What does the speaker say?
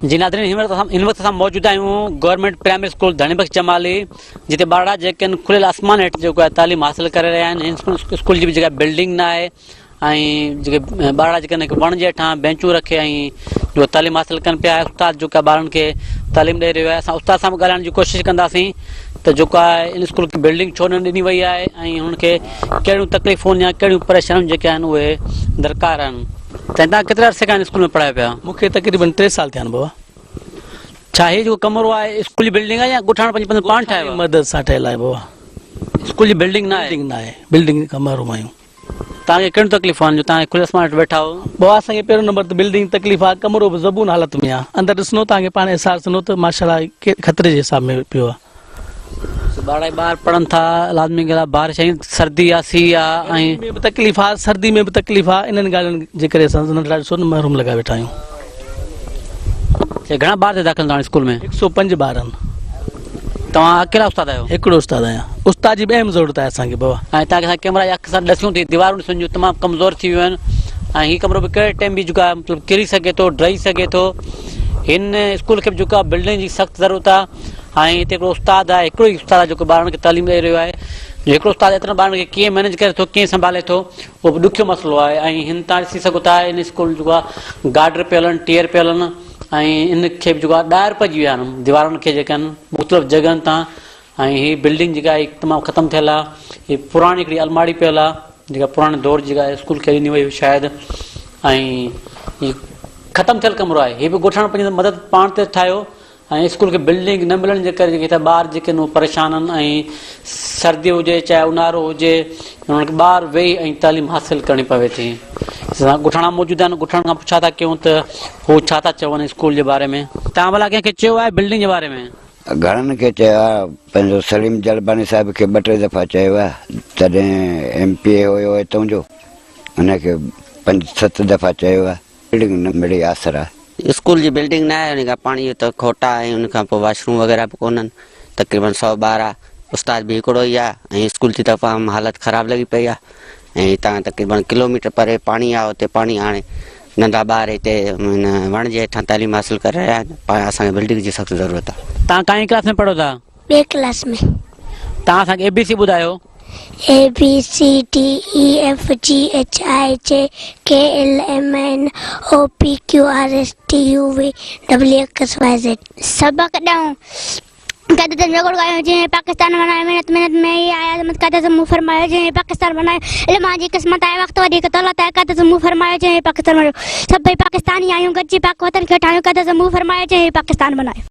جي ناظرين هن وقت اسان هن وقت اسان موجود آهيون government primary school Dhani Bakhsh Jamali جتي ٻارڙا جيڪي آهن کليل آسمان هيٺ جيڪو آهي تعليم حاصل ڪري رهيا آهن هن اسڪول جي به جيڪا بلڊنگ نه آهي ۽ جيڪي ٻارڙا جيڪي آهن وڻ جي هيٺان بينچون رکي ۽ جو تعليم حاصل ڪن پيا استاد جيڪو آهي ٻارن کي تعليم ڏئي رهيو آهي اسان استاد سان به ڳالهائڻ جي ڪوشش ڪنداسين ته جيڪو آهي ان اسڪول کي بلڊنگ ڇو نه ڏني وئي آهي ۽ هنن کي ڪهڙيون تڪليفون يا ڪهڙيون پريشانيون جيڪي آهن اهي درڪار آهن سائين توهان ڪيتري عرصي کان هن اسڪول ۾ پڙهايو پيا؟ مون کي تقريبن ٽي سال ٿيا آهن بابا. ڇا هي جيڪو ڪمرو آهي اسڪول جي بلڊنگ آهي يا ڳوٺاڻن پنهنجي پنهنجو پاڻ ٺاهيو آهي؟ مدد سان ٺهيل آهي بابا. اسڪول جي بلڊنگ نه آهي؟ بلڊنگ نه آهي، بلڊنگ کان محروم آهيون. توهان کي ڪهڙيون تڪليفون آهن جو توهان کليل آسمان هيٺ ويٺا آهيو؟ بابا اسان کي پهريون نمبر ته بلڊنگ جي تڪليف آهي، ڪمرو به زبون حالت ۾ آهي، اندر ڏسندو توهان کي پاڻ احساس ٿيندو ته ماشاءالله خطري جي حساب ۾ پيو آهي. ٻارڙا ٻاهر پڙهن ٿا لازمي ڳالهه آهي بارش ۽ سردي آهي سيء آهي ۽ ۾ به تڪليف آهي سردي ۾ به تڪليف آهي انهن ڳالهين جي ڪري اسان ننڍڙا ڏسو نه محروم لڳا ويٺا آهيون. اچا گهڻا ٻار ٿا داخل توهان اسڪول ۾؟ هڪ سو پنج ٻار آهن. توهان اڪيلا استاد آهيو؟ هڪڙو استاد آهيان. استاد جي به اهم ضرورت آهي اسان کي بابا. ۽ توهان کي اسان ڪيمرا جي اک سان ڏسيون ٿي ديوارون ڏسون جون تمام ڪمزور ٿي ويون آهن ۽ هي ڪمرو به ڪهڙي ٽائيم به جيڪو آهي مطلب ڪري سگهي ٿو ڊهي سگهي ٿو هن اسڪول کي به جيڪو آهي بلڊنگ جي سخت ضرورت آهي ۽ هتي هڪڙو استاد آهي هڪڙو ئي استاد آهي جيڪو ٻارن کي تعليم ڏئي رهيو آهي جو هڪڙو استاد ايترن ٻارن کي ڪيئن مينيج ڪري ٿو ڪيئن سنڀالي ٿو اهو به ڏکيو مسئلو آهي ۽ هن تان ڏسي سگهو ٿا ان اسڪول جيڪو آهي گارڊر پيل آهن ٽيئر پيل آهن ۽ ان کي به جيڪو آهي ڏائر پئجي ويا آهن ديوارن کي جيڪي آهن مختلف جڳهن تان ۽ هي بلڊنگ جيڪا آهي تمام ختم ٿيل آهي هي پراڻي هڪڙي الماڙي پيل آهي جيڪا پراڻي دور جي جيڪا اسڪول کي ڏني وئي هئي شايد ۽ هي ختم ٿيل ڪمرو آهي هي به ڳوٺاڻن پنهنجي مدد پاڻ تي ٺاهيو ۽ اسڪول کي بلڊنگ نه ملڻ جي ڪري جيڪي هتان ٻار جيڪي آهن اهي پريشان آهن ۽ سردي هجي چاهي اونهارو هجي انهن کي ٻاهر ويهي ۽ تعليم حاصل ڪرڻي پوي ٿي اسان ڳوٺاڻا موجود آهن ڳوٺاڻن کان پڇا ٿا ڪيون ته هو ڇا ٿا چون اسڪول جي باري ۾ توهان ڀلا ڪنهن کي چيو آهي بلڊنگ جي باري ۾؟ گهڻن کي چيو آهي پنهنجو سليم جلباڻي صاحب کي ٻه ٽي دفعا چيو آهي تڏهن ايم پي اي هيو هتان جو ان کي پنج ست دفعا چيو آهي. بلڊنگ نه مڙئي آسرا. اسڪول جي بلڊنگ نه آهي ان کان پاڻي جو ته کوٽ آهي ۽ ان کان پوء واش روم وغيره به ڪونهن تقريبن سو ٻار آ استاد به هڪڙو ئي آ ۽ اسڪول جي تمام حالت خراب لڳي پئي آ ۽ هتان تقريبن ڪلو ميٽر پري پاڻي آ اتي پاڻي آڻي ننڍا ٻار هتي هن وڻ جي هيٺان تعليم حاصل ڪري رهيا آهن اسان کي بلڊنگ جي سخت ضرورت آ. توهان ڪائين ڪلاس ۾ پڙهو ٿا؟ ٻي ڪلاس ۾. توهان اسان کي اي بي سي ٻڌايو. A B C D E F G H I J K L M N O P Q R S T U V W X Y Z. سبق ڏهون، قائداعظم جيڪو ڳايو جنهن پاڪستان بنايو محنت محنت ۾ ئي آهي عظمت قائداعظم مون فرمايو جنهن پاڪستان بنايو علم آن جي قسمت آهي وقت وڌيڪ دولت آهي قائداعظم مون فرمايو جنهن پاڪستان بنايو سڀئي پاڪستاني آهيون گڏجي پاڪ وطن کي ٺاهيون قائداعظم مون فرمايو جنهن پاڪستان بنايو.